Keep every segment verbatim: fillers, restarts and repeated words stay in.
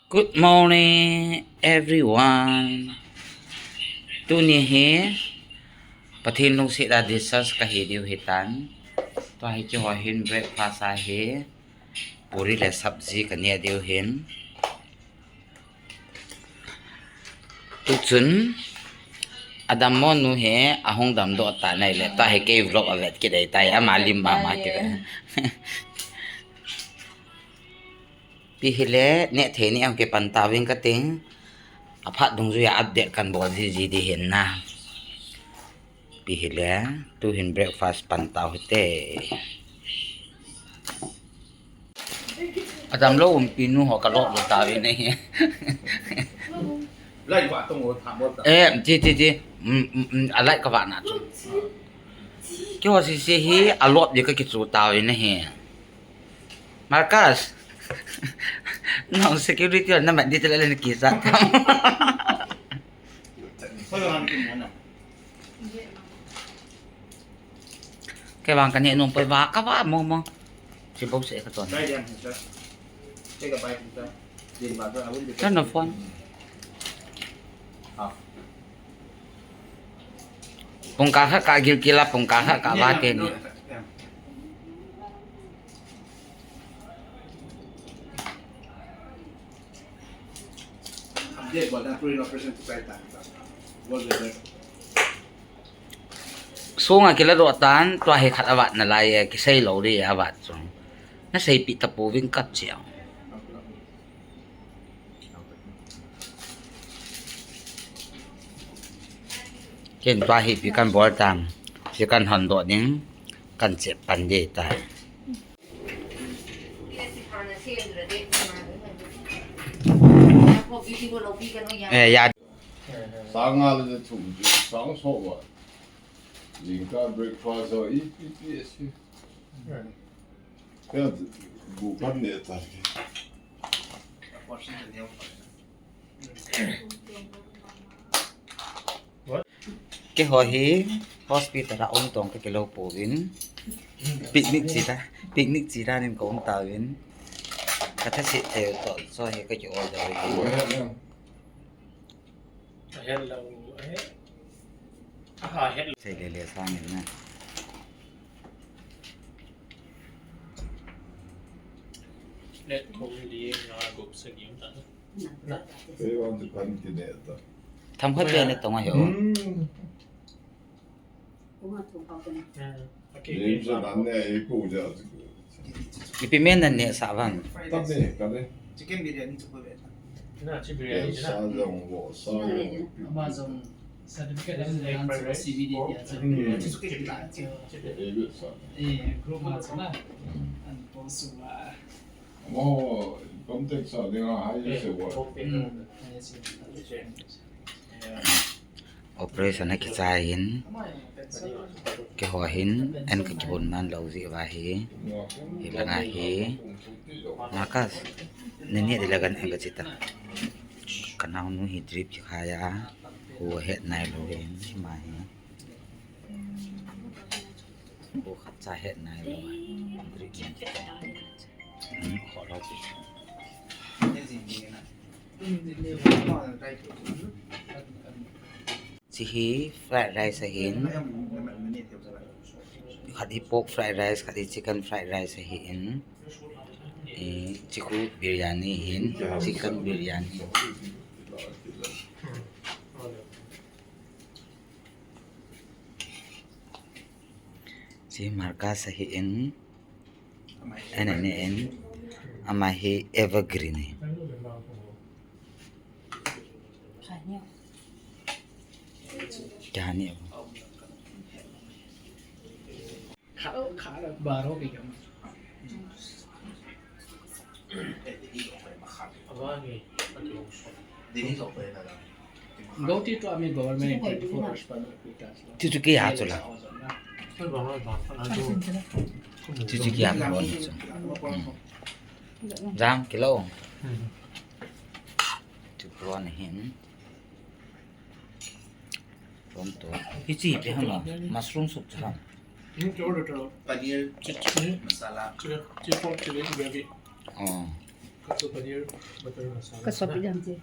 Good morning, everyone. Tuni hi Pathen lungset a discharge kahi diu hitan. Tua hi keiho hin breakfast a hi puri le sabji kaneh diu hin. Tuchun adammo nu hi ahung damdoh tan ahile, tua hi kei vlog avet kit ahitai, ama lim mama kit. Ipi hile, neh thei ni ahung kipan tauvin kating. Aphat dungjuia update kan bol jiji ding hin na. Ipi hile, tuhin breakfast pan tau hite. Adamlou umpinu ho kalop lou tauvin ahi. Light va tong ho tham bol ta. Eh, ti, ti, ti. Mm, mm, mm, a light kavah na chu. Keiho sese hi alop ding kakichu tauvin ahi. Marcus. Nang security namat ding tile le nakisa. Kei vang kaneh nom poi va, kava mo mo. Chibou se katon. Turn the phone. Pungkah khat kagil kila, pungkah khat kava teni. Sunga kiladoh tan, tua hi khat avat nalai e, kisei lou ding avat chu. Naseipi tapouvin kap chiang. Ken tua hi ipi kan bol tam, si kan hondoh ding, kan chep pan ding tai. Eh, ya. Sang nga le thum chu, sang so wa. Jingkah breakfast ho, ipi pi ase. Kya bu pan ne ta ke. Keiho hi hospital a um tong kakilou pouvin. Picnic chida, picnic chida nin kaum tauvin. Kathaset thei toh, so hi kaki order uvin. Ahet lou, ahet. Aha, ahet lou. Sei le le sang in na. Let thum li nga gup sagi um ta. Na. Ei, wan tu kan ti ne ta. Tham khat pe ne tong ahi o. Hmm. Ipi men naneh sah vang? Chicken biryani chu ko ve. Na, chi biryani na. Sa jong vo, sa jong. Ama jong certificate lam le han chu C B D dia chu. Chu chu ke la chu. Eh, group ma chu na. An ko su wa. Ama ho contact sa ding a hai se wa. Hmm. Hai se. Yeah. Operation akichai hin, keiho hin, an kakibon man lou jeh uva hi, hilanga hi, Marcus, nani adi lagan an kachi ta. Kanaonu hi drip kikhai a, hu het nai lou hin, hima hi. Hu khat cha het nai lou, drip kikhai. Hmm, kho lou pi. Chi hi fried rice ahin. Khat hi pork fried rice, khat hi chicken fried rice ahin. Eh, chi khu biryani ahin, chicken biryani. Chi Marcus ahin. Ana ne en, ama hi evergreen e. Kya ne? Go to, to ami government in twenty-four hours pa. Chuchu kei a chu la. Chuchu kei a chu. Hmm. Jam kilo. Hmm. Chu prawn hin. Prawn to. Hichi ipi ham la. Mushroom soup cha ham. Hmm, to, to, to. Paneer, chicken, masala. Chicken, chicken, pork, chicken, gravy. Oh. Katsu paneer butter masala. Ka sop i dam che.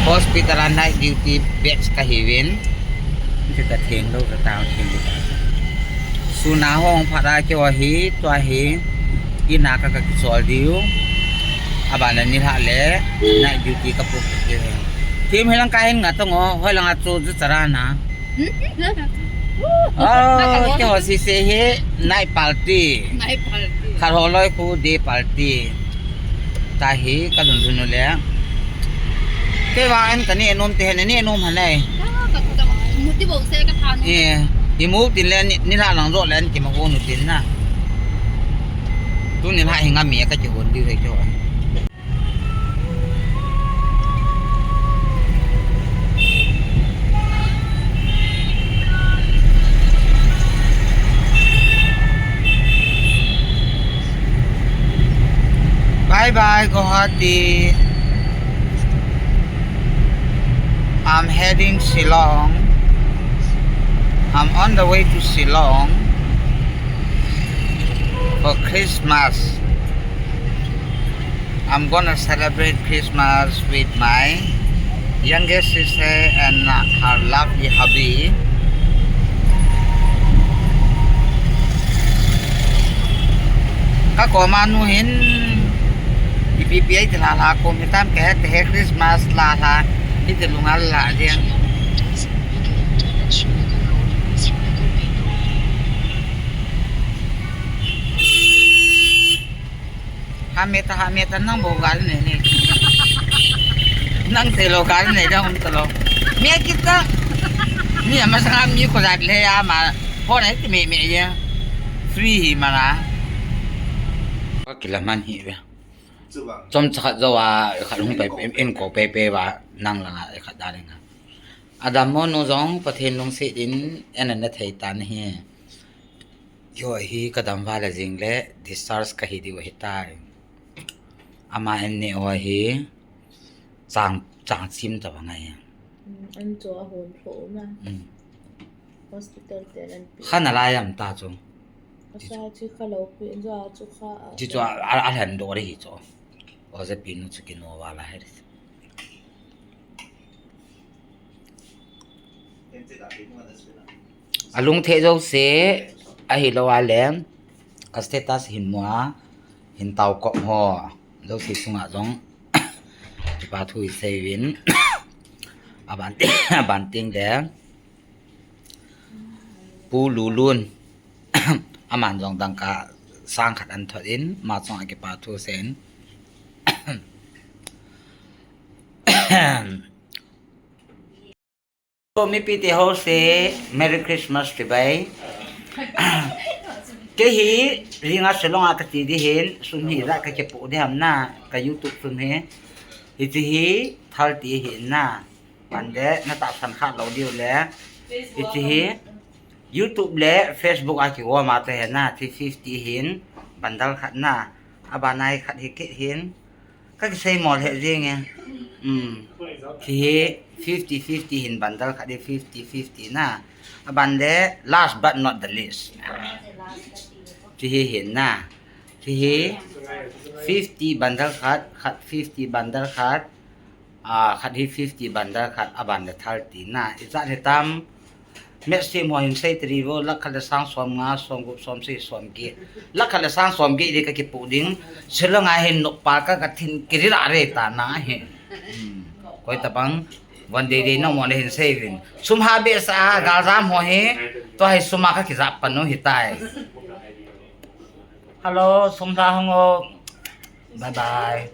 Hospital a night duty batch kahiuvin. Ti ka theng lou ka tao theng lou. Suna hong phat a keiho hi, tua hi, ina ka ka kisol diu. Abana nilhah le night duty ka puk diu. Thim hilang ka hin nga tong o, hoilang a chu chu chara na. Oh, keiho sese hi night party. Night party. Khat ho loi khu day party. Tahi ka lungdun u le. Kei vang en ka ni enom te hen, ni enom han ai. Ka, ka, ka, mu ti bo se ka tha no. Eh, i mu tin le ni, nilhah lang jo le en ki ma ko nu tin na. Tu nilhah hi nga mi ka ki hon diu he keiho. Bye bye, Guwahati. I'm heading Shillong. I'm on the way to Shillong for Christmas. I'm gonna celebrate Christmas with my youngest sister and, uh, her lovely hubby. Ka koma nu hin ipi pi ai ti lha lha kom hitam ka he te he Christmas lha lha hiti lunga la jeng. Ha me ta, ha me ta, nang bo gal ne ne. Nang te lo gal ne dang um ta lo. Me kita. Ni ama sa mi ko jat le ya ma. Ho ne ti me me ya. Free hi ma na. Ka kila man hi ve. Chom cha khat jo a, khat hung pe, in, in ko pe pe va, nang langa, khat da le nga. Adam mo nu jong, Pathen lungset in, en an na thei ta na hi. Keiho hi ka dam val a jing le discharge ka hi diu ahi tai. Ama en ne o hi chang, chang chim ta bang ai. Mm, an cho a hon tho ma. Mm. Hospital te an pi. Kha na lai am ta chu. Asa chi kha lo pi an jo a chu kha a. Chi chu a, a, a hlan do re hi chu. O je pi nu chu ki no val a he. A lung thei jouse, ahilou a le, ka status hin mu a, hin tao kop ho, jouse chunga jong, kipa thu i sei uvin, aban, aban ting le, Pu Lulun, aman jong dangka sang khat an thot in, ama chunga kipa thu sei in. To mipi te ho se, Merry Christmas ti bai. Kei hi, ringa Shillong a ka ti di hin, sum hi la ka kipu di ham na, ka YouTube sum hi. Hiti hi, thal ti hi na. Pan de, na tahsan kha lo diu le. Hiti hi, YouTube le Facebook a ki wa ma te he na, three fifty hin, bundle khat na. Aba nai khat hi kit hin. Ka kisei mol he jing e. Um. Ti hi fifty fifty hin bundle khat hi fifty fifty na. Aban le last but not the least. Ti hi hin na. Hi fifty bundle khat, khat fifty bundle khat, a khat hi fifty bundle khat, aban le thirty na. Ijat hitam, met sem ho hin sei tiri vo, lakh khat le sang som nga, som gup, som sagi, som get. Lakh khat le sang som get di kakipu ding. Shillong a hin noppa ka kathin kirila re ta na hi. Koi tabang, van dei dei na mo le hin sei vin. Sum ha be sa, galjam ho hi, to hi sum a kakija panu hitai. Hello, sum da hong o. Bye bye.